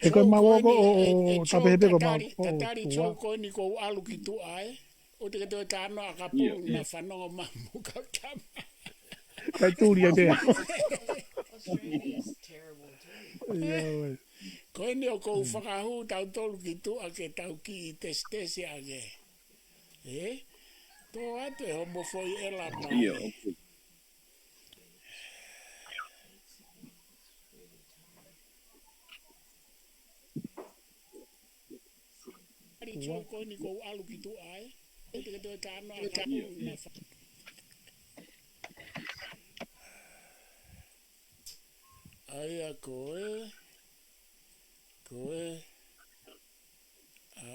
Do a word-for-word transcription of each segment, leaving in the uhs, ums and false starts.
He ko e Joe mau ko eni, oko e, e, e, ʻo Joe tapehe pē ko mau, tatali, ʻo, tatali ʻo Joe ua. Ko eni ʻoku ou ʻalu ki tuʻa, ē. ʻOua te ke toe talanoa ka ʻIo, pulu na ʻio. Fanongo mamu kau tama. Kae tuli ʻa te. ʻIo, ē. Ko eni ʻoku ou fakahū tautolu ki tuʻa ke tau kiʻi tesitesi ange. Ē? Tō atu e homo foʻi ʻela mai. ʻIo, ʻoku ʻAli Joe ko eni ʻoku ou ʻalu ki tuʻa, ē. ʻOua te ke toe talanoa ka pulu na fa- ʻA ia ko e, ko e, ʻa,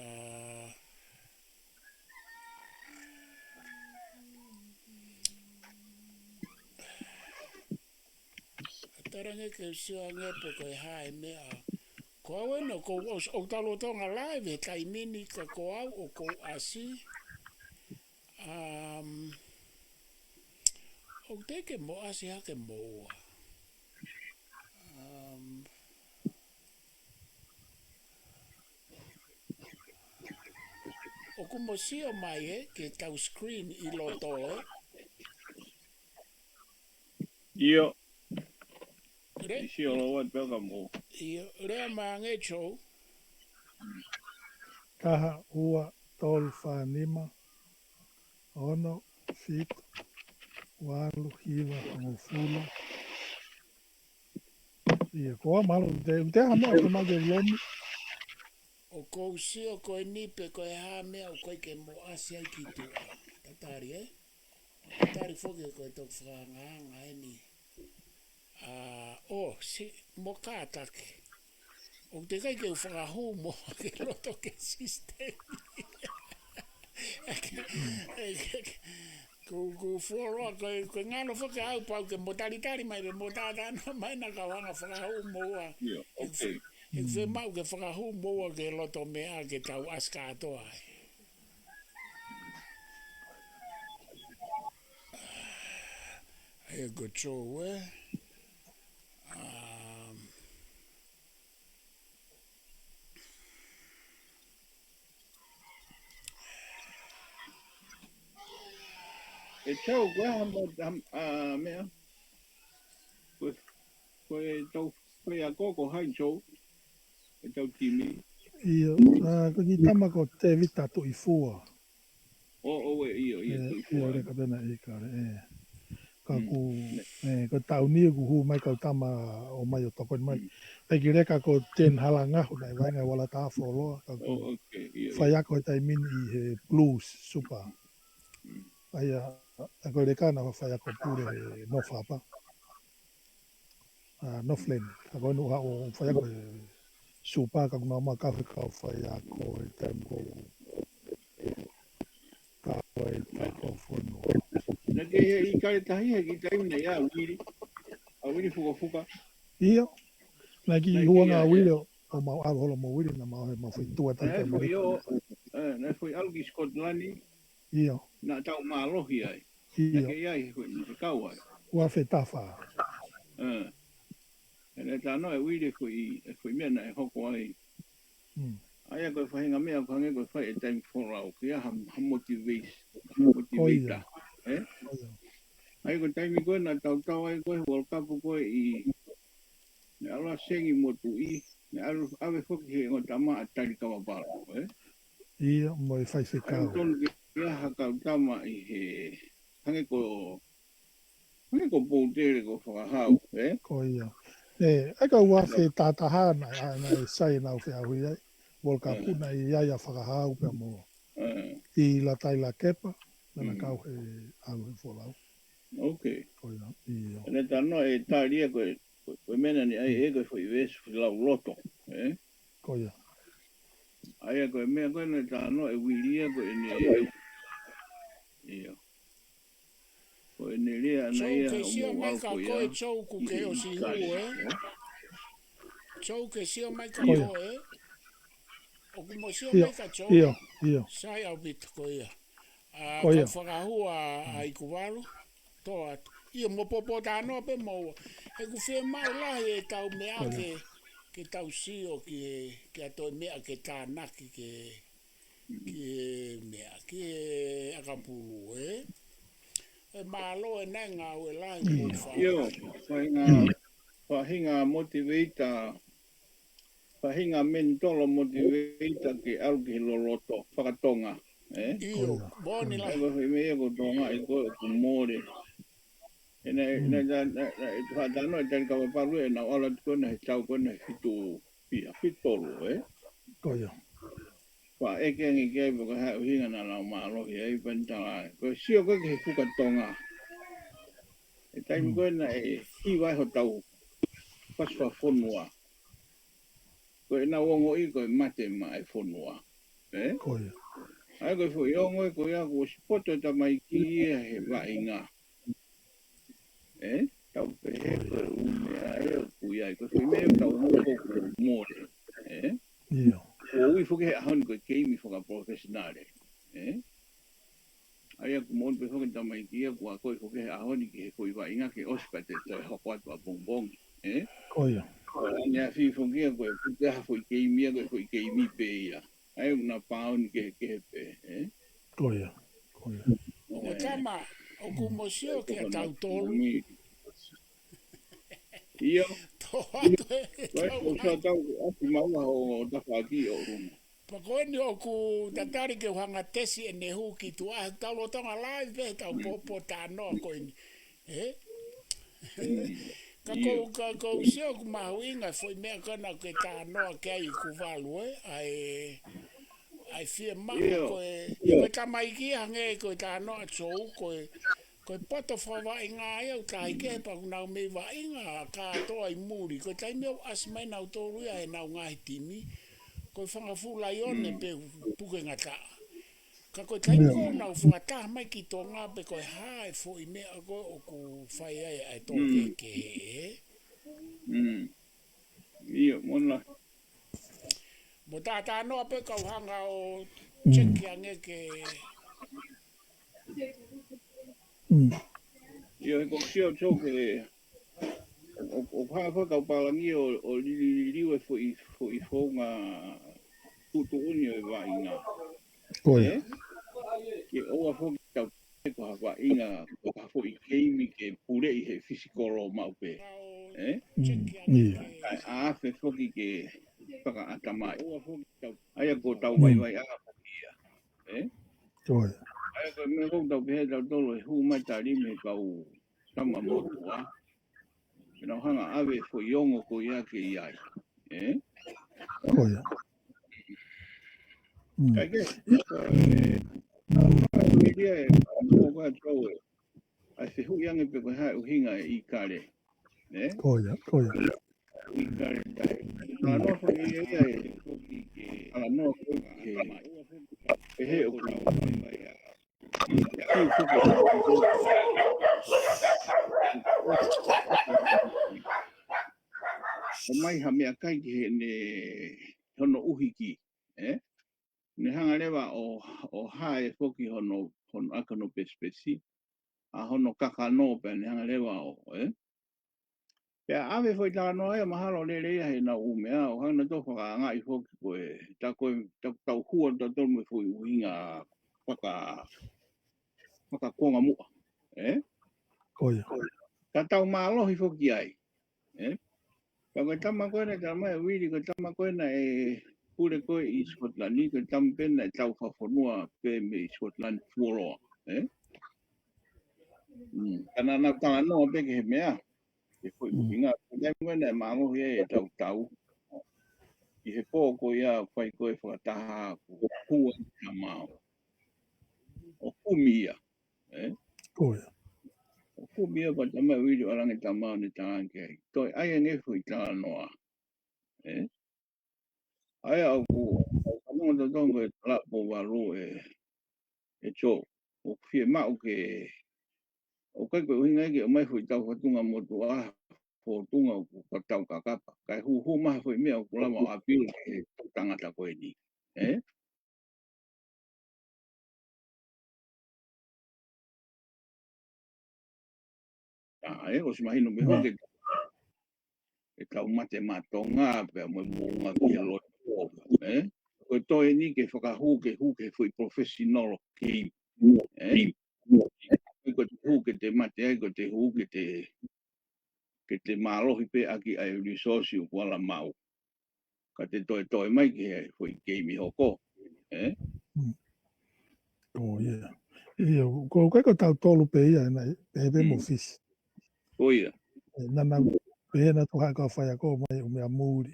ʻa talange ke u sio ange pe ko e hā e meʻa. Ko au ena ʻoku ou, ʻo, ʻoku tau lolotonga live he taimi ni ka ko au ʻoku ou ʻasi. Um, ʻoku teʻeki ke mo ʻasi hake moua. Um, ʻoku mo sio mai ē, ke tau screen ʻi loto ē. ʻIo. Re- ʻI sio lo wat pea ka mo. ʻIo, lea mai ange Joe. Taha, ua, tolu, fā, nima, ono, fitu, valu, hiva, hongofulu. ʻIo, ko au mahalo, te, te ha meʻa ko ma ke lomi. ʻOku ou sio ko eni pe ko e hā meʻa ʻoku ʻikai ke mo ʻasi ai ki tuʻa. Tatali, ē? Tatali foki ko e toki fakahangaanga eni. ʻA, ʻo, si, mo kātaki. ʻOku teʻeki ai ke u fakahū mo ke loto ke system. Ko, ko fuoloa, ko, ko ngalo foki au pau ke mo talitali mai, pe mo tātānaki mai na ka u hanga fakahū moua. ʻIo, ʻoku, okay. ʻOku fiemaʻu ke fakahū moua ke loto meʻa ke tau ʻasi kātoa ai. ʻA ia ko Joe, ē? Um, ʻE Joe, ko e hā mo, ham, ʻa, meʻa? Ko, ko e tau faiako ko hai Joe? E tau timi? ʻIo, ʻa, ko e kiʻi tama ko Tevita Tuʻifua. ʻO, ʻo, ʻe, ʻio, ʻio, ʻE, Tuʻifua, ʻio, ē. Leka pena i kare, ē. Ka Mm. ku, Ne. ē, ko e taʻu ni ʻoku hū mai kau tama ʻo mai ʻo tokoni mai. Mm. Peki leka ko Ten Halangahu naʻe vainga ʻi Walataha fuoloa, ka ʻO, ku okay, ʻio, ʻio. faiako he taimi ni ʻi he Blues Super. Mm. ʻA ia, ʻa ko e leka naʻa faiako pule he North Harbour. ʻA, Northland. Ka ko eni ʻoku haʻu ʻo faiako he Super ka ʻoku nau ō mai ʻo kau he kau faiako he taimi ko ē. Ka ko e taha fonua. Naʻe kei ʻi Kaletahi he kiʻi taimi naʻe ʻi ai ʻa Uili. ʻA Uili Fukofuka. ʻIo. Naʻe kiʻi Naʻe kei huanga ʻa ʻi ai, Uili ʻo, ʻo mau ʻalu holo mo Uili naʻa mau ō he mau foʻi tour Naʻe taimi foʻi ʻo, ē, naʻe foʻi ʻalu ki Scotland. ʻIo. Naʻa tau mālohi ai. ʻIo. Naʻe kei ʻi ai he foʻi, he kau ai. Ua fe tafa. Ē. ʻE naʻe talanoa ʻe Uili e foʻi, e foʻi meʻa naʻe hoko ai. Mm. ʻA ia ko e faʻahinga meʻa ʻoku hangē ko e fai e taimi folau, ke ʻi ai ha, ha motivation, ha Ko ia. motivator, ē? Ko ia. ʻA ia ko e taimi ko ē naʻa tau tau ai ko ē World Cup ko ē ʻi, naʻe ʻalu ʻa Sengi mo Tuʻi, naʻe ʻalu ʻave foki he ongo tama ʻa Tali Kavapalo, ē? ʻIo, mo e ʻa ia faifekau. tonu ke ʻi ai ha kau tama ʻi he, hangē ko Hangē ko Poutele ko Fakahau, ē? Ko ia. ʻE, ʻa ia ka ua fe tātaha na, ʻa, naʻe sai naʻa ku feʻauhi ai. World Cup Ē. naʻe ʻi ai ʻa Fakahau pea mo. Ē. ʻI Lataila Kepa, naʻa na Mm. kau he ʻalu he folau. Ok. Ko ia, ʻio. Naʻe talanoa ʻe Talia ko e, ko e, ko e meʻa naʻe ʻi ai Mm. ʻe ko e foʻi veesi foʻi lau loto, ē? Ko ia. ʻA ia ko e meʻa ko ē naʻe talanoa ʻe Uili ia ko ʻene. ʻIo. Ko ʻene lea ʻana Joe ia ke ʻo sio mai Mouau ka ko ko ia. ē Joe kuo ke ʻOsi hū, ē? Joe ke sio mai ka Ko ia. ko ē? ʻOku mo sio ʻIo, mai ka Joe? ʻio, ʻio. Sai ʻaupito ko ia. ʻA, Ko ia. kau fakahua ʻa Ikuvalu. Tō atu. ʻIo mo popo tānoa pē mo ua. ʻE ku fiemaʻu lahi e tau meʻa Ko ia. ke, ke tau sio ki he, ki ha toe meʻa ke tānaki ki he, ki he meʻa, ki he ʻakapulu, ē? ʻE mālō ʻenau ngāue lahi mo fā. ʻIo, faʻahinga, faʻahinga motivator, faʻahinga mentor motivator ke ʻalu ki he loloto, fakatonga, ē? ʻIo, moʻoni lahi. ʻE ko e meʻa ko Tonga, ʻe ko e ʻoku mole. ʻE na, na, na, na, na, ʻe tuha tano, ʻe tali kava palu, ʻenau ʻalu atu ko ena he tau ko ena he fitu, pia, fitu tolu, ē? Ko ia. Pea ʻeke ange ki ai pe ko e hā e ʻuhinga naʻa nau mālohi ai pea ne tala ai. Ko e sio ko ē ki he fuka Tonga. ʻE taimi ko ena ʻe hiva ai hotau fasi fakafonua. Ko ʻenau ongoʻi ko e mate maʻa e fonua. Ē? Ko ia. ʻA ia ko e foʻi ongo ē ko ia kuo ʻosi poto e tamaiki ia he vaʻinga. Ē? Tau pehē ko e ʻū meʻa ē ʻoku ʻi ai. Ko e foʻi meʻa ʻoku tau ongoʻi ko ē kuo mole. Ē? ʻIo. Kuo ui foki he ʻaho ni ko e keimi fakaprofesinale. Ē? ʻA ia ʻoku moʻoni pē foki tamaiki ia kuo akoʻi foki he ʻaho ni ki he foʻi vaʻinga ke ʻosi pea te toe hoko atu ʻapongipongi. Ē? Ko ia. Ko e ʻaneafi foki ia ko e puke ha foʻi keimi ia ko e foʻi keimi pē ia. ʻA ia ʻoku na pāuni kehekehe pē, ē? Ko ia, ko ia. ʻOku tama, ʻoku mo sio ki a tautolu. ʻIo. Tō atu e tau. Ko e tau atu maua ho tafaʻaki ʻo ʻolunga. Pea ko eni ʻoku tatali ke u hanga tesi ʻene hū ki tuʻa, he tau lolotonga live pē he tau pōpō talanoa ko eni. Ē? Ka ko, ka ko u sio ʻoku mahuʻinga e foʻi meʻa ko ena ke talanoa ki ai ʻoku valu, ē? ʻA e, ʻa e fiemaʻu ko e, ko e tamaiki hangē ko e talanoa atu Sou, ko e, ko e poto fakavaʻinga ia ʻoku tahi kehe pea ʻoku nau mei vaʻinga kātoa ʻi muli. Ko e taimi ʻoku ʻasi mai nautolu ia he nau ngaahi timi, ko e fanga fuʻu laione pe puke ngataʻa. Ka ko e taimi ko ē ʻoku nau fakataha mai ki Tonga pe ko e hā e foʻi meʻa ko ē ʻoku fai ai ʻa e tō kehekehe, ē? ʻIo, moʻoni. Mo tātānoa pē kau hanga ʻo check ange ke. ʻIo, he ko e sio atu ke, ʻo, ʻo, ʻo hanga foki kau pālangi ʻo, ʻo lili, liliu e foʻi, foʻi founga tuʻutuʻuni ʻo e vaʻinga. Ko ia. Ē? Ke ʻoua foki tau ko ha vaʻinga, ko ha foʻi keimi ke puleʻi he fisikolo maʻu pē. Ē? ʻIo. Kae ʻafe foki ke fakaʻatamai. ʻOua foki tau, ʻa ia ko tau vaivaiʻanga foki ia. Ē? Ko ia. ʻA ia ko e meʻa ko ē ʻoku tau pehē tautolu he hū mai tali mei he kau tama motuʻa. Ke nau hanga ʻave foʻi ongo ko ia ke ʻi ai. Ē? Ko ia. Kae kehe, ē, ʻa e media ē, ʻa e media ē, ʻa e fehuʻi ange pe ko e hā e ʻuhinga e ʻīkale. Ē? Ko ia, ko ia. ʻĪkale tahi. Talanoa foki ia, ia ē, foki ke talanoa foki ke mai. Pehē ʻoku ʻomai ha meʻakai ki heʻene hono ʻuhiki, ē? Ne hanga leva ʻo, ʻo hae foki hono, hono ʻaka hono pesipesi, ʻa hono kakano pea ne hanga leva ʻo, ē? Pea ʻave foʻi talanoa ia mahalo lelei ia he nau ʻū meʻa, ʻo hanga nautolu fakaangaʻi foki ko e, tā ko e, tā tau hua tautolu mo e foʻi ʻuhinga faka, fakakuonga muʻa, ē? Ko ia. Ka tau mālohi foki ai, ē? Ka ko e tama ko ena, tama e Uili, ko e tama ko ena ʻe pule ko ē ʻi Scotland, ko e tama pē ena ʻe tau fakafonua pē mei Scotland fuoloa, ē? Ka naʻa nau talanoa pē ki he meʻa, ke foʻi ʻuhinga, ko e taimi ko ena ʻe mālohi ai e tautau. ʻI he pō ko ia fai ko ē fakataha ko Kua Tamau. ʻO kumi ia, ē? Ko ia. ʻO kumi ia pea tama e Uili ʻo ʻalu ange Tamau ne tala ange ki ai. Toe ʻai ange foʻi talanoa, ē? ʻA ia ʻoku, ʻoku fanongo tautolu ko e tala pō valu ē, ē Sou. ʻOku fiemaʻu ke, ʻoku ʻikai ko e ʻuhinga ia ke ʻomai foʻi tau fatunga motuʻa, fōtunga ʻoku ka tau kakapa. Kae hūhū mai ha foʻi meʻa ʻoku lava ʻo ʻapilu ki he tangata ko eni. Ē? ʻA, ē, ʻosi mahino mei hoke. ʻetau mate maʻa Tonga, pea mo e moʻunga ki he loto, ē? Ko e toe ni ke fakahū, ke hū, ke foʻi professional game, ē? Ko e hū ke te mate ai, ko e hū ke te, ke te mālohi pē ʻaki ʻa e resource ʻoku ala maʻu. Ka te toe toe mai ki he foʻi game hoko, ē? Mm. ʻO, ia. Ia, ko, ko, ko tautolu pē ia, na, pē, pē mo Mm. Fisi. ʻO, ia. ʻE, na, na, pē na tu haka fai ako mai ʻo meʻa muli.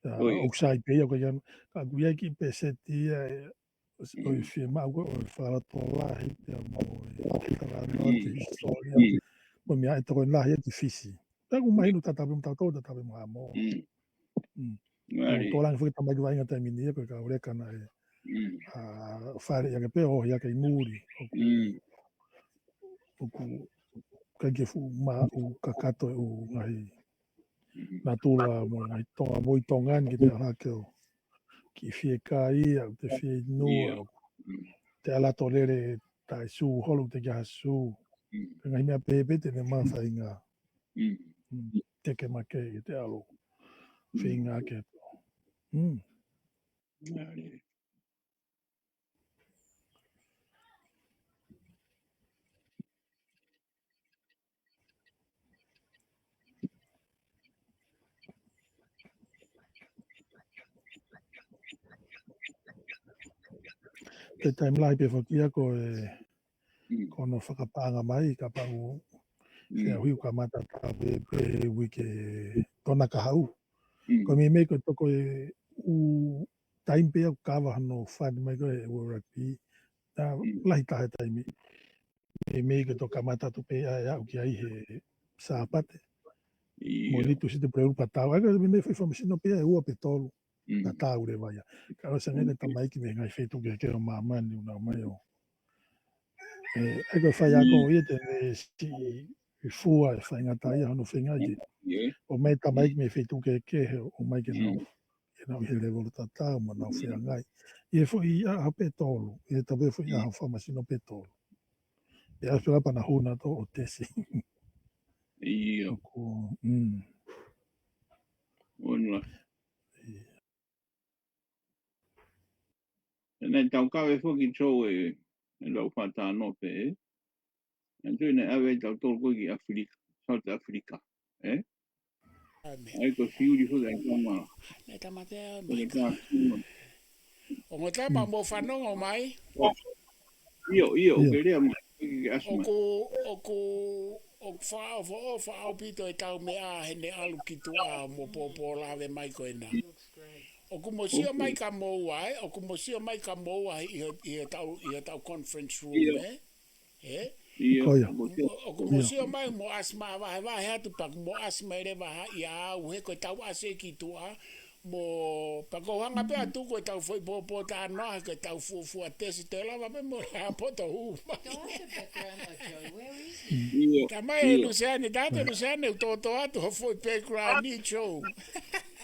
ʻA, ʻO, ia. ʻOku sai pē ia, ko ia, ka ʻoku ʻi ai e kiʻi peseti ia, ʻe, ʻo, ʻo Mm. fiemaʻu ko, ʻo fakalotolahi, pea mo, ʻe, talanoa, Mm. ki he hisitōlia. Mm. Mo e meʻa ʻe tokoni lahi ki Fisi. Pea ʻoku mahino tatau pē mo tautolu, tatau pē mo Haʻamoa. Mm. Mm. Ngali. ʻOku tō langi foki tamaiki vaʻinga taimi ni ia ko e kau leka naʻe, Mm. ʻa, fale ia ke pē ʻo ia ke i muli. ʻOku, Mm. ʻoku ʻikai ke fuʻu maʻu kakato e ʻū ngaahi Mm. natula mo e ngaahi Tonga, mo e Tonga ni ke te ala ke ō ki fiekaia, te fieinua, Ia. Mm. te ala tolele taʻe sū holo, te kiha sū. Mm. Ko e ngaahi meʻa pehē pē te ne mafainga. Mm. Mm. Te ke make i te alo. Mm. Feinga ke. Mm. Ngali. Pe taimi lahi pē foki ia ko e Mm. ko hono fakapaʻanga mai, kapau Mm. fea hui kamata tā pē, pē uike tona kahaʻu. Mm. Ko e meimei ko e toko e ʻū taimi pē ʻoku kava hono fund mai ko e World Rugby. Na Mm. lahi taha e taimi. Meimei ko e toko kamata atu pē ʻa e aʻu ki ai he Sāpate. Mo Ia. Litu siti pule ulu patau. ʻA ia ko e meimei foʻi fakamasino pē ia ʻe ua pe tolu. Mm. Patau leva ia. Ka ʻosi ange Mm. tamaiki mei he ngaahi feituʻu kehekehe ʻo māmani ʻoku nau mai ʻo. ʻE, ʻa ia ko e faiako Mm. ia te ne si i fua e faingataʻa ia hono feinga ke. Ia. ʻO mai tamaiki Mm. mei he feituʻu kehekehe ʻo mai ke nau. Mm. Ke nau ʻi he levolo tatau mo nau Mm. feangai. ʻI he foʻi ʻaho pe tolu, ʻi he tapu foʻi Mm. ʻaho fakamasino pe tolu. ʻE ʻalu pē la pana huna to ʻo tesi. Ia. ʻOku, mm. Ona. Ia. ʻE naʻe tau kave foki Joe e, e lau faʻa talanoa pē, ē? ʻE Joe naʻe ʻave ai tautolu ko ē ki ʻAfilika, South Africa, ē? ʻAme. ʻA ia ko Siuli foki ʻa e tama. Naʻe tamatea Ko e mai. tā sima. Ongo tama Mm. mo fanongo mai. ʻIo, ʻio, ʻIo. ke lea mai, ke, ke ʻasi mai. ʻOku, ʻoku, ʻoku fakaʻofoʻofa ʻaupito ʻetau meʻa heʻene ʻalu ki tuʻa mo pōpōlave mai ko ena. ʻOku mo sio ʻOku. mai kia moua, ē? ʻOku mo sio mai kia moua ʻi he, ʻi heʻetau, ʻi heʻetau conference room, ʻIo. ē? Ē? ʻIo, Ko ia. mo sio. ʻO, ʻoku mo ʻIo. sio mai mo ʻasi mai vahevahe atu pea ʻoku mo ʻasi mai leva ia au he ko ʻetau ʻasi ki tuʻa mo pea ʻoku ou hanga pē ʻo tuku ʻetau foʻi pōpōtalanoa he ko ʻetau fuofua tesi te lava pē mo le hapoto hū mai. Don't want the background of Joey. Where is he? ʻIo, Tamai ʻe ʻio. Luseane, tato Luseane, u toto atu ho foʻi background ni Joe.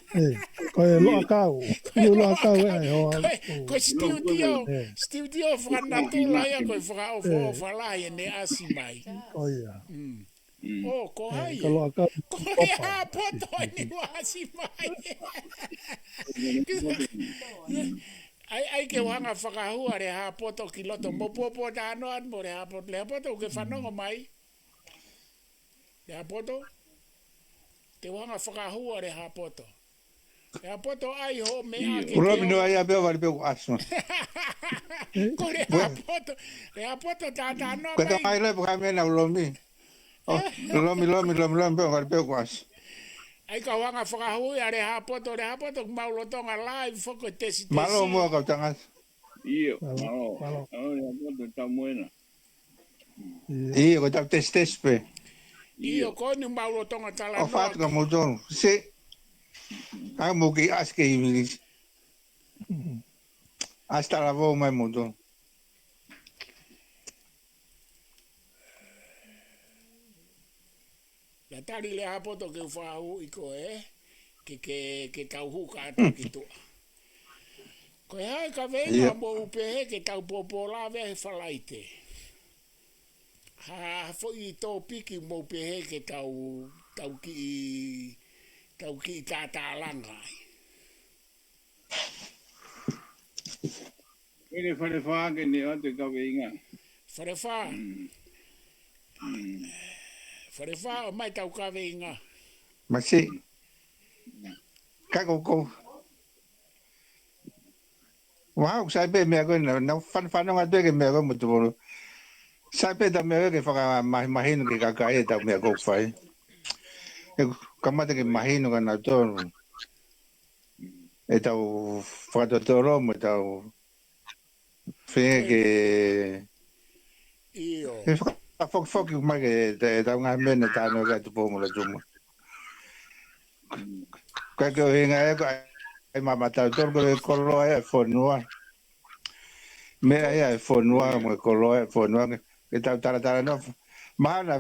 ʻE, ko e loʻakau. Ko e loʻakau ʻe, ʻe, hoa. Ko e, ko e studio, ʻE. studio fakanatula ia ko e fakaʻofoʻofa lahi ʻene ʻasi mai. Ko ia. Mm. Mm. ʻO, ko ʻE, hai ko e? loʻakau. Ko e Opa. hapoto eni ʻoku ʻasi mai. ʻAi, ʻai ke u hanga fakahua le hapoto ki loto mo pōpōtalanoa mo le hapoto. Le hapoto ke fanongo mai. Le hapoto. Te u hanga fakahua le hapoto. Le hapoto ʻai ho meʻa ʻIo. ke Ulomi ke no o. ai a pea vali pe ku asma. Ko le Ue. hapoto. Le hapoto tātānoa Ko mai. tamai le pe ka mena ulomi. Oh, lomi, lomi, lomi, lomi, pe vali pe ku as. ʻAi ka u hanga fakahua le hapoto, le hapoto mau lotonga live foko tesi tesi. Malo mo ka tangata. ʻIo, Malo, malo. malo. Malo, le hapoto tamuena. ʻIo. ʻIo, ko tau tesi tesi pē. ʻIo, ko eni mau lotonga tala ʻO noa. fatu ka moutolu. Se. Ka mo ki as ke English. As tala vou mai moutolu. Na tali le hapoto ke u fakahū ʻi ko ē, ke, ke, ke tau huka atu ki tuʻa. Ko e hā e kaveinga ʻIo. mou pehē ke tau pōpōlave he Falaite. Ha, ha foʻi tōpiki mou pehē ke tau, tau kiʻi tau kiʻi tātālanga ai. Ene fale fā ke ne ʻoatu e kaveinga. Fale fā. Fale fā ʻomai tau kaveinga. Masi. Ka ko ko. Wow, sai pē meʻa ko ena, na fan fanonga pē ke meʻa ko mo te polo. Sai pē tau meʻa ke fakamahino ke kakai e tau meʻa ko fai. E kamata ke mahino ka na tonu. E tau fakatotolo mo e tau fenge ke Io. e fakafokifoki mai ke te tau ngā mena tāno ka tupo mo la tumo. Ka ke o hinga e ko ai mama tau tolu ko e koloa e fonua. Meʻa ia e fonua mo e koloa e fonua ke tau talatala no. Mahana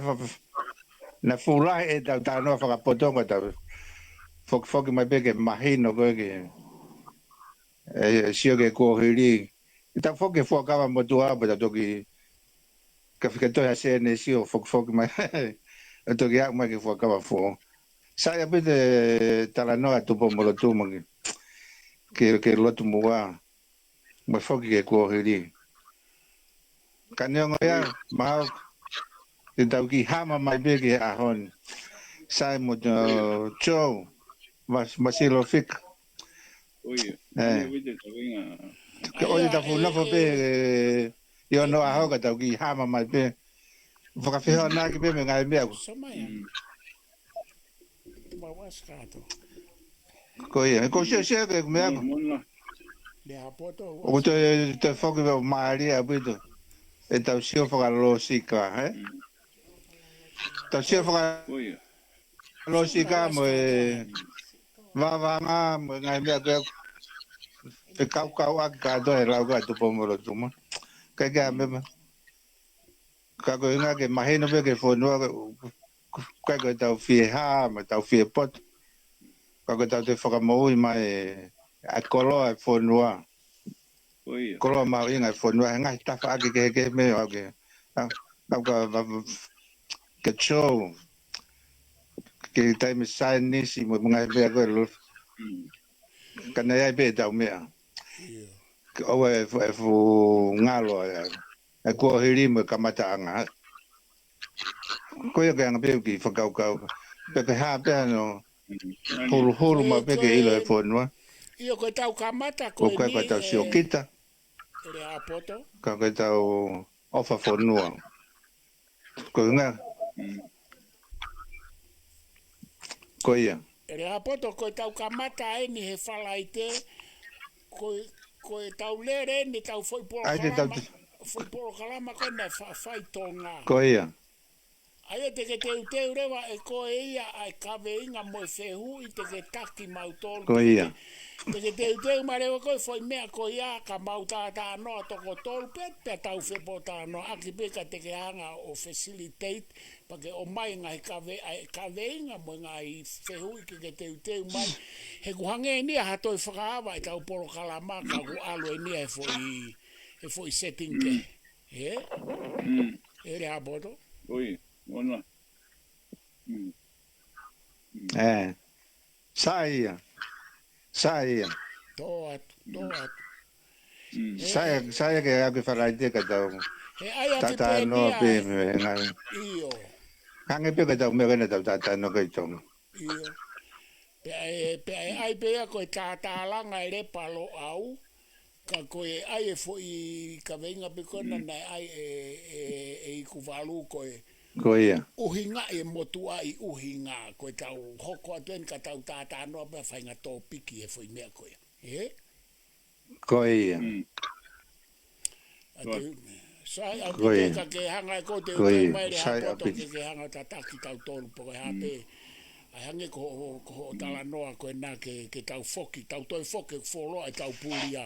na fula e tau tāno fakapoto ko tau fokifoki mai pē ke mahino ko ke e sio ke kuo hili. E tau foki e fuakava motuʻa pea tau toki ka fika toe ha sēnesi ʻo fokifoki mai. ʻO toki aʻu mai ke fuakava fō. Sai ʻaupito e talanoa tupo mo lotu mo ke ke lotu muʻa. Mo e foki ke kuo hili. Ka neongo ia, mahau ke tau kiʻi hama mai pē ki he ʻaho ni. Sai mo Joe, Mas, Masilo Fika. ʻOi, Eh. ʻoia te tau inga. Ke ʻoia ta funafo pē i ono ʻaho ka tau kiʻi hama mai pē. Fakafehoanaki pē mo e ngaahi meʻa ko. Samai. Mau askato. Ko ia, ko sio sio ke meʻa ko. Mona. Le hapoto. ʻOku te, te foki ʻo mālie ʻaupito. E tau sio fakalōsika, eh? Tau sio fakalōsika ʻOia. mo e vavanga mo e ngaahi meʻa ko e kaukau ʻaki kātoa e lau ka tupo mo lotu mo. Kai ke a mema. Ka ko e ngā ke mahino pē ke fonua kai ko e tau fie hā, mo e tau fie poto. Ka ko e tau te fakamoʻui mai a koloa e fonua. ʻOia. Koloa mahuʻinga e fonua, he ngaahi tafaʻaki kehekehe mei au ke. Au ka ke show. Ke taimi saienisi mo e ngaahi meʻa ko e lo. Ka nei ai pē tau meʻa. Ke ʻoua e fu, e fu ngalo e, e kuo hili mo e kamataʻanga. Ko ia ke anga pē ki fakakaukau. Pe ke hā pē ano huluhulu ma pē ke ilo e fonua. Io ko e tau kamata Ko ko kai ko e tau sio kita. Ele hapoto. Ka ko e tau ʻofa fonua. Ko e ngā. Ko ia. Ele hapoto ko e tau kamata eni he Falaite. Ko e, ko e tau lele eni tau foʻi Ai te tau polokalama. Foʻi polokalama ko e na fa, fai Tonga. Ko ia. Ai e te ke teuteu leva e ko e ia ai kaveinga mo e fehuʻi te ke taki mautolu. Ko ia. Te ke teuteu ma leva ko e foʻi meʻa ko ia ka mau tātānoa toko tolu pē pea tau fepo tānoa ʻaki pē ka te ke hanga ʻo facilitate pa ke ʻomai ngaahi kave, ai, kaveinga mo e ngaahi fehuʻi ke ke teuteu mai. He ku hangē eni ha toe fakaava e tau polokalama ka ku alo eni he foʻi, he foʻi setting ke. He? Ele hapoto. ʻOia. Mona. Eh. Sai ia. Sai ia. Tō atu, tō atu. Sai, sai ke ake Falaite ka tau. He ai ake Tātānoa pē pē me ngai. Io. Hangē pē ka tau meʻa ka na tau tātānoa kai Tonga. Io. Pe ai, pe ai, ai pē ia ko e tātālanga e lepa lo au. Ka ko e ai e foʻi kaveinga pē ko na na ai e, e, e iku valu ko e. Ko ia. ʻUhinga e motuʻa i ʻuhinga ko e tau hoko atu eni ka tau tātānoa pē fainga tōpiki e foʻi meʻa ko ia. E? Ko ia. A te, sai a Ko ia. Ka ke hanga e ko te Ko uke ia. mai le Sai hapoto ʻaupito. Ke ke hanga tataki tau tolu po ke hape. Ai hange ko, ko, ko talanoa ko e na ke, ke tau foki, tau toe foki, foloa e tau pulia.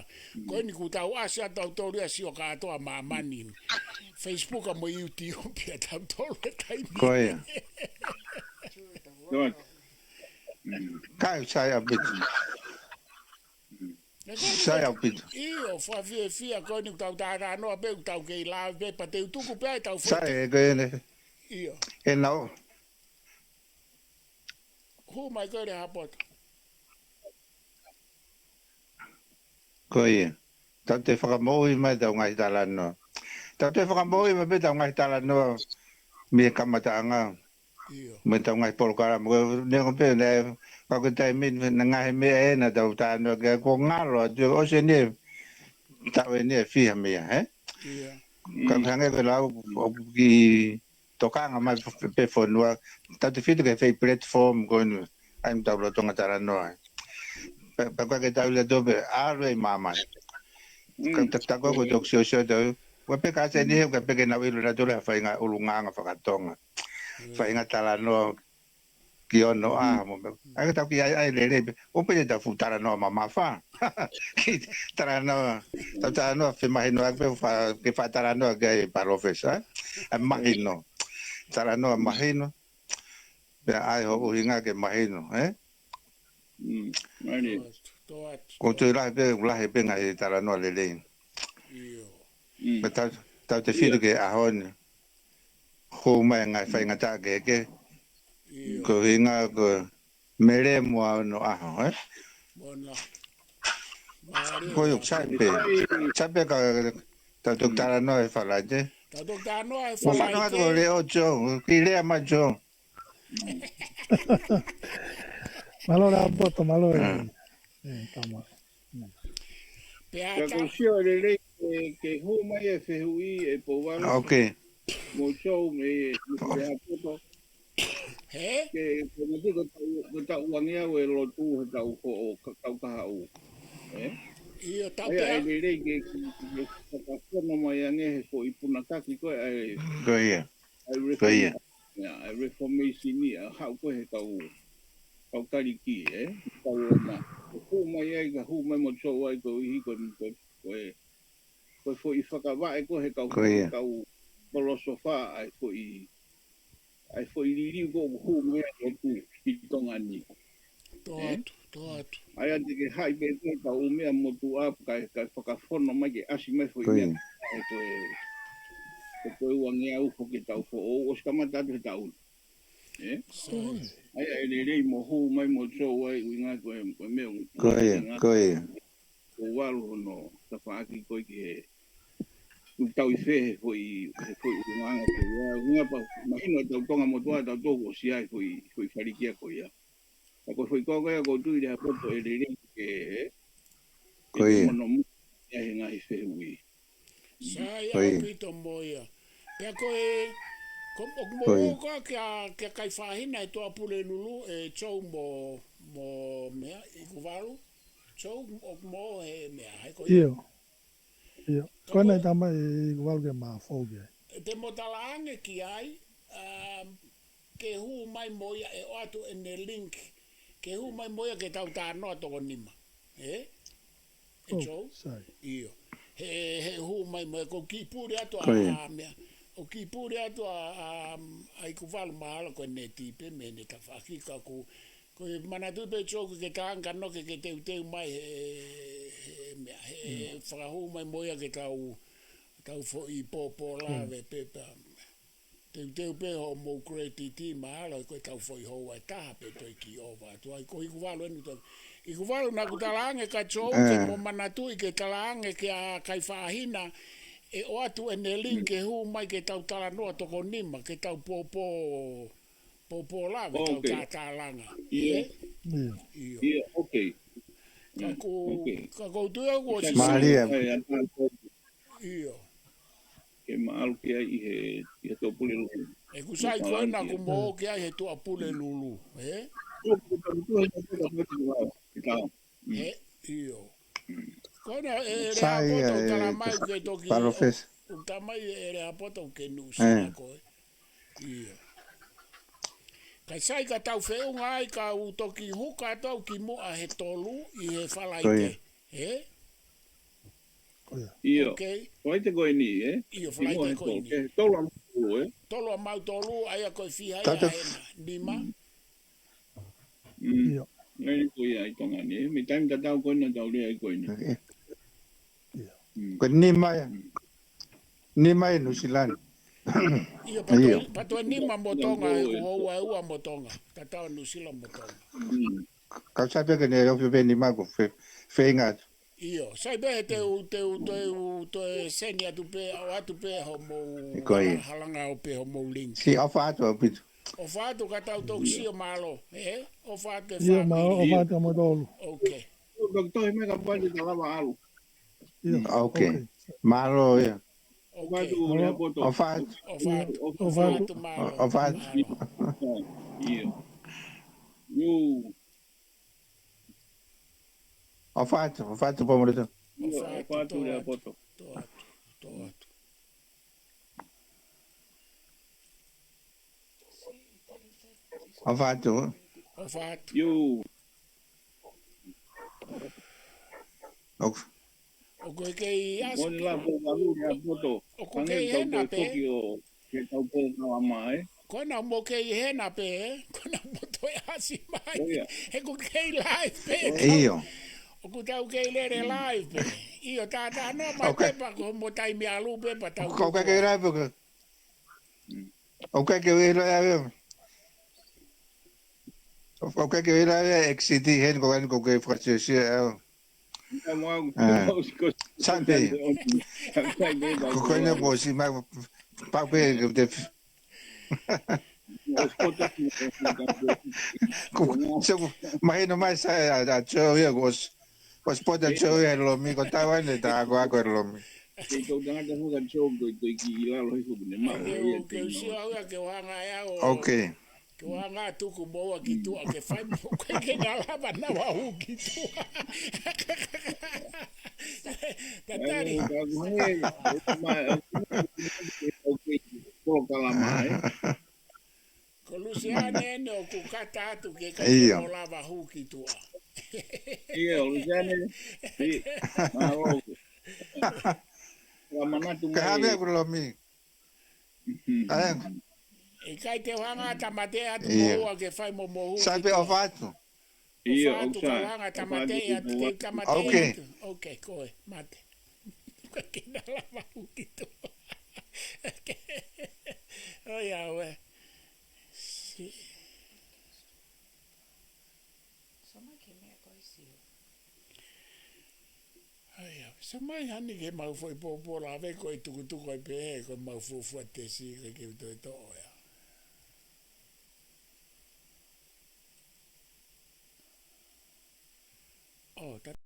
Ko eni ku tau asia tau tolu ia sio kātoa māmani. Facebook a mo YouTube ia tau tolu e taimi. Ko ia. Tō atu. Kai sai ʻaupito. Sai ʻaupito. Io, fua fie fia ko eni ku tau tātānoa pē, ku tau kei lave pē, pa te utuku pē ai tau foki. Sai e ko ene. Io. E nau. Hū mai ko ē Lehaapoto. Ko ia. Tau toe fakamoʻui mai ʻetau ngaahi talanoa. Tau toe fakamoʻui mai pē ʻetau ngaahi talanoa mei he kamataʻanga. ʻIo. Mei heʻetau ngaahi polokalama. Ko e neongo pē naʻe, ka ko e taimi ni, naʻe ngaahi meʻa ʻe naʻa tau talanoa ki ai kuo ngalo atu, ʻosi eni e taʻu eni ʻe fiha meia, ē? ʻIo. Ka hangē ko e lau, ʻoku kiʻi tokanga mai pē, pē fonua, tautefito ki he foʻi platform ko eni, ʻa ia ʻoku tau lolotonga talanoa ai. Pea, pea ʻoku ʻikai ke tau ʻilo atu pē, ʻalu ʻi māmani. Ka ta, ta ko ko toki siosio tau, ua pē ka se ni he, ka pē ke nau ʻilo nautolu e faʻahinga ʻulungaanga fakatonga. Faʻahinga talanoa ki onoʻaho mo e meʻa. ʻA ia ke tau kiʻi ʻai, ʻai lelei pē, ʻo pē te tau fuʻu talanoa mamafa. Kiʻi talanoa, tau talanoa femahinoʻaki pē fa, ke faʻa talanoa ki ai Palōfesa, ē? ʻA e mahino. Talanoa mahino. Pea ʻai ho ʻuhinga ke mahino, ē? Mm, mai ni. Tō atu. Ko tui lahi pē, lahi pē ngaahi talanoa lelei. ʻIo. Mm. Pea tau, tautefito ki he ʻaho ni. Hū mai ngaahi faingataʻa kehekehe. ʻIo. Ko e ʻuhinga ko e melemo ʻa onoʻaho, ē? Mona. Mālō. Ko e ʻuhinga sai pē. Sai pē ka tau toki talanoa he Falaite. Tau toki talanoa he Mo fano atu ko Falaite. Leo Joe, kiʻi lea mai Joe. Mālō Lehaapoto, mālō e. Mm. E, tama. Pea Ka ta, ko sio lelei ke, ke hū mai e fehuʻi ʻe Pouvalu Ok. mo Joe mei, mei Lehaapoto. he? Ke, ke matu ko tau, ko tau ange au e lotu he tau ko o ka, tau kahaʻu. Ē? ʻIo, tau ʻA ia pea. ʻe lelei ke, ke, ke fakafono mai ange he foʻi punakaki ko ē ʻa e, Ko ia. ʻa e Ko ia. reform-, ʻa e reformation ni ʻa haʻu ko ē he tau, tau taliki, ē? Tau ona. Ko hū mai ai, ka hū mai mo Joe ai ko ihi ko, ko, ko e, ko e foʻi fakavaʻe ko ē he kau, Ko ia. kau folosofa ʻa e foʻi, ʻa e foʻi liliu ko ē ʻoku hū mai ai ʻoku ki Tonga ni. Tō Ē? atu, tō atu. ʻA ia te ke haʻi pē ko e kau meʻa motuʻa kae, kae fakafono mai ke ʻasi mai foʻi Ko meʻa ia. ʻe ko e, ko e ua ngeau foki tau foʻou, ʻosi kamata atu he taʻu ni. Ē? Sai. ʻA ia ʻe lelei mo hū mai mo Joe ai ʻuhinga ko e, ko e meʻa ʻoku Ko ia, ko ia. Pouvalu hono tafaʻaki ko ē ki he ʻoku tau ʻi fē he foʻi, he foʻi ʻulungaanga ko ia. ʻUhinga pē mahino ʻa e tau Tonga motuʻa, tau tō ʻosi ai foʻi, foʻi falikia ko ia. Ka ko e foʻi ko ē ko ia ʻoku ou tui Lehaapoto ʻe lelei ke, ē? Ko ia. Mono mo ia he ngaahi fehuʻi. Sai Ko ia. ʻaupito mo ia. Pea ko e, ko, ʻoku mo Ko ia. ō ko ē kia, kia Kaifahina e Tuʻapulelulu, ē, Joe mo, mo meʻa, ʻIkuvalu. Joe, ʻoku mo ō he meʻa, hai ko ia. ʻIo. ʻIo. Ko ena e tama ʻIkuvalu ke ma fou ke. Te mo talaange ki ai, um, ke hū mai mo ia ʻe ʻoatu ʻene link, ke hū mai mo ia ke tau talanoa toko nima. Ē? ʻE Oh, Joe? Sai. ʻIo. He, he hū mai mo ia, ʻoku ou kiʻi puli atu ʻa, Ko ia. ʻa meʻa. ʻOku ou kiʻi puli atu ʻa, ʻa, ʻa ʻIkuvalu mahalo ko e neti pē mei heʻene tafaʻaki ka ʻoku, ko e manatu pē Joe ke ke talaange ka noke ke teuteu mai he, he meʻa, he fakahū mai mo ia ke tau, tau foʻi pōpōlave pē pea. Teuteu pē hoʻomou credit mahalo ko e tau foʻi houa ʻe taha pē toe kiʻi ʻova atu ai ko ʻIkuvalu enu tau. ʻIkuvalu naʻa ku talaange ka Joe ke mo manatuʻi ke talaange kia Kaifahina ʻe ʻoatu ʻene link ke hū mai ke tau talanoa toko nima, ke tau pōpō, pōpōlave, tau Ok. tātālanga. ʻIo. Ē? ʻIo. ʻIo. ʻIo, ok. Ka Mm, ko, ok. ka ko u tui au ʻoku ʻosi Mālie. Ai, ai, ai, ʻIo. Ke maʻalu ki ai ʻi he, ʻi he Tuʻapulelulu. ʻOku sai ko ena ʻoku mo ō ki ai he Tuʻapulelulu, ē? He, ʻio. Ko ena ē, ʻe Lehaapoto, ʻoku tala mai ke toki, Palōfesa. ʻOku tala mai ʻe Lehaapoto ke nuʻu sila ko ē. ʻIo. Ka sai ka tau feʻunga ai ka u toki huka atu au ki muʻa he tolu ʻi he Falaite. Ē? Ko ia. ʻIo. Ok. Falaite ko eni, ē? ʻIo, Ki muʻa Falaite he ko tolu. eni. Ke tolu ʻa mautolu, ē? Tolu ʻa mautolu, ʻa ia ko e fiha ia Tau te- ʻena, nima. Mm. ʻIo. Ngai ko ia ʻi Tonga ni, ē? Mei taimi tatau ko ena tau lea ai ko eni. ʻIo. ʻIo. Mm. Ko e nima ia. Nima ia Nuʻusila ni. ʻIo, pea toe, pea toe nima mo Tonga, he ʻoku ua ua mo Tonga. Tatau Nuʻusila mo Tonga. Ka sai pē ke ne ofi pē nima ko e feinga atu. ʻIo, sai pē he te u, te u, te u, te u send atu pē, ʻoatu pē hoʻomou, ko ia, halanga ʻo pē hoʻomou link. Siʻi ʻofa atu ʻaupito. ʻOfa atu ka tau toki sio mālō. ʻE, ʻofa atu e fāmili. ʻIo, mālō, ʻofa atu mo tolu. Okay. Toki tohi mai ka pali ka lava ʻalu. ʻIo, okay. Mālō ia. Okay. ʻOfa atu. ʻOfa atu. ʻOfa atu, mālō. ʻOfa atu. Mālō. ʻIo. ʻOfa atu, ʻofa atu, Pōmolito. ʻOfa atu, ʻofa atu, Lehāpoto. Tō atu, tō atu. ʻOfa atu. ʻOfa atu. ʻIo. ʻOku ʻoku kei ʻasi. Moni la ko valu ni a poto. ʻOku kei hena pē. Ke tau pō kala mai. Ko ena mo kei hena pē, ko ena mo toe ʻasi mai. He ʻoku kei live pē. ʻIo. ʻOku tau kei lele live pē. ʻIo, tā tā no mai pē pea ko mo taimi ʻalu pē pea tau. ʻOku kei live pē. ʻOku kei live pē. ʻOku kei live pē, exit heni ko eni ʻoku kei fakasiosio. Sai pē. Ko ena ʻoku ʻosi mai pau pē ke te. Ko, so, mahino mai sai ʻa, ʻa Joe ia, ʻoku ʻosi, ʻosi poto ʻa Joe ia he lomi, ko tau ane ta ako ako he lomi. Ke tau tangata hoka Joe ko i toi ki lalo hifo kune ma. Ke u sio au ia ke u hanga ʻe au. Okay. Ke u hanga tuku moua ki tuʻa ke fai mo ke ke na lava na wa hu ki tuʻa. Tatali. Ko Lusiane ʻene ʻoku kata atu ke kai ke mo lava hu ki tuʻa. ʻIo, Lusiane. Mālō. Ka manatu mai. Ka hame ku lomi. ʻIkai te u hanga ʻo tāmateʻi atu moua ke fai mo moua. Sai pē ʻofa atu. ʻIo, ʻofa atu ka u hanga ʻo tāmateʻi atu, te u tāmateʻi atu. Okay, ko e mate. Ka ke na lava hu ki tuʻa. ʻOiauē. Sai mai ke meʻa ko e sio. ʻAi, sai mai hani ke mau foʻi pōpō lave ko e tukutuku ai pē he ko e mau fuafua tesi ko e ke u toe toʻo ia.